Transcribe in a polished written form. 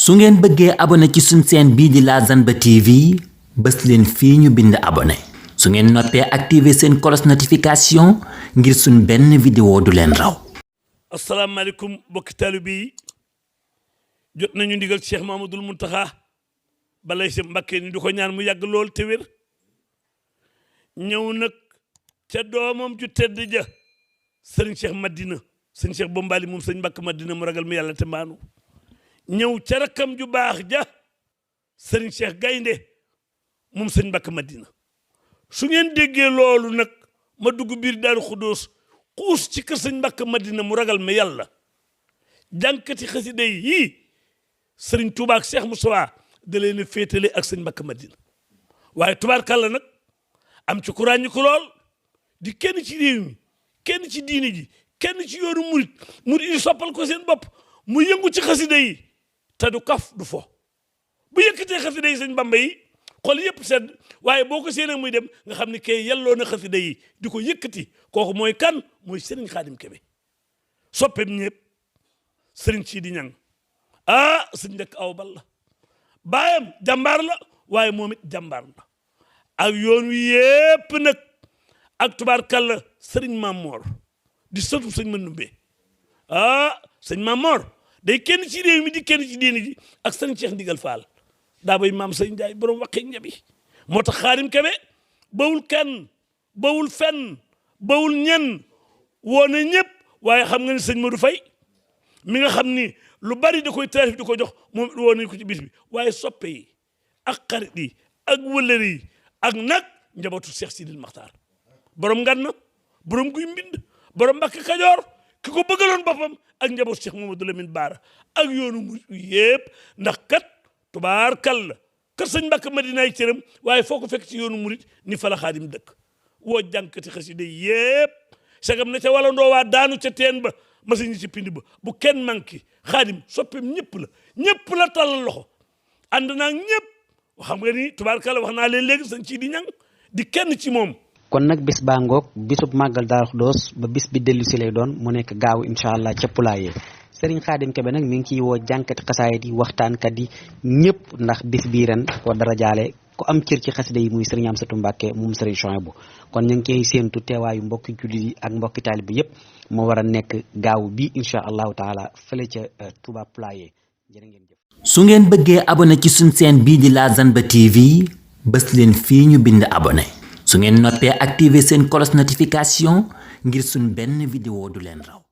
su ngeen bëggee abonné ci suñ chaîne bii di La Zanba TV bës leen fii ñu bind abonné su ngeen noppee activer seen cloche notification ngir suñ benn vidéo du leen raw. asalaamaaleykum bokki taalibe yi jot nañu ndigal Cheikh Mamadou Mountakha balay si Mbacké ni di ko ñaan mu yàgg lool te wér ñëw nag ca doomam ju tedd ja sëriñ Cheikh Madina sëriñ Cheikh Bombali moom sëriñ Mbacké Madina mu ragal mu yàlla te maanu ñëw ca rakkam ju baax ja sëriñ Cheikh Gaynde moom sëriñ Mbacké Madina su ngeen déggee loolu nag ma dugg biir Daaru Xuddoos xuus ci kër sëriñ Mbacké Madina mu ragal ma yàlla jànkati xasida yi sëriñ Tuubaa ak Cheikh Moussa da leen a féetale ak sëriñ Mbacké Madina waaye tubaarkàlla nag am ci ku ràññi ko lool di kenn ci réew mi kenn ci diini ji kenn ci yoonu murit yi soppal ko seen bopp mu yëngu ci xasida yi te du kaf du fo bu yëkkatee xasida yi sëñ Bamba yi xol yëpp sedd waaye boo ko séenee muy dem nga xam ne kay yelloo na xasida yi di ko yëkkati kooku mooy kan mooy sëriñ Xaadim Kebe soppeem ñëpp sëriñ Sidi Ñang sëñ njëkk aw bal la baayam jàmbaar la waaye moom it jàmbaar la ak yoon wi yëpp nag ak tubaarkàlla sëriñ Mamor di sëtu sëñ Mandumbe sëñ Mamor day kenn ci réew mi di kenn ci diini ji ak sëriñ Cheikh Ndigal Fall daa bay maam sëñ Njaay borom waxee ñabi moo tax Xaadim Kebe bawul kenn bawul fenn bawul ñenn woo na ñëpp waaye xam nga ni sëñ Modou Faye mi nga xam ni lu bari da koy taarif di ko jox moom woo nañ ko ci bis bi waaye soppe yi ak xarit yi ak wëllëri yi ak nag njabootu Cheikh Sidil Maxtaar borom Nganna borom Guy Mbind borom Mbacké Kajoor ki ko bëggaloon boppam ak njabootu Cheikh Mamadou Lamine Bara ak yoonu murit yëpp ndax kat tubaarkàlla kër sëñ Mbacké Madina ay cëram waaye foo ko fekk ci yoonu murit ni fa la Xaadim dëkk woo jànkati xasida yëpp sagam na ca wala ndoowaa daanu ca teen ba masi ñi ci pind ba bu kenn manqué Xaadim soppeem ñëpp la tàllal loxo ànd naa ñëpp xam nga ni tubaarkàlla wax naa leen léegi sëñ Sidi Ñang di kenn ci moom. kon nag bis baa ngoog bisub màggal Daaru Xuddoos ba bis bi dellu si lay doon mu nekk gaaw incha allah ca Poulailler Serigne Khadim Kebe nag mi ngi ciy woo jànkati xasaayit yi waxtaankat yi ñëpp ndax bis bii ren ko dara jaale ku am cër ci xasida yi muy Serigne Amsatou Mbacké moom Serigne Chouaïbou kon ñu ngi koy séentu teewaayu mbokki jullit yi ak mbokki taalibe bi yëpp moo war a nekk gaaw bi incha allahu taala fële ca Touba Poulailler jërë ngeen jëf. su ngeen bëggee abonné ci suñ chaîne bii di La Zanba TV bës leen fii ñu bind abonné su ngeen noppee activer seen cloche notification ngir suñ benn vidéo du leen raw.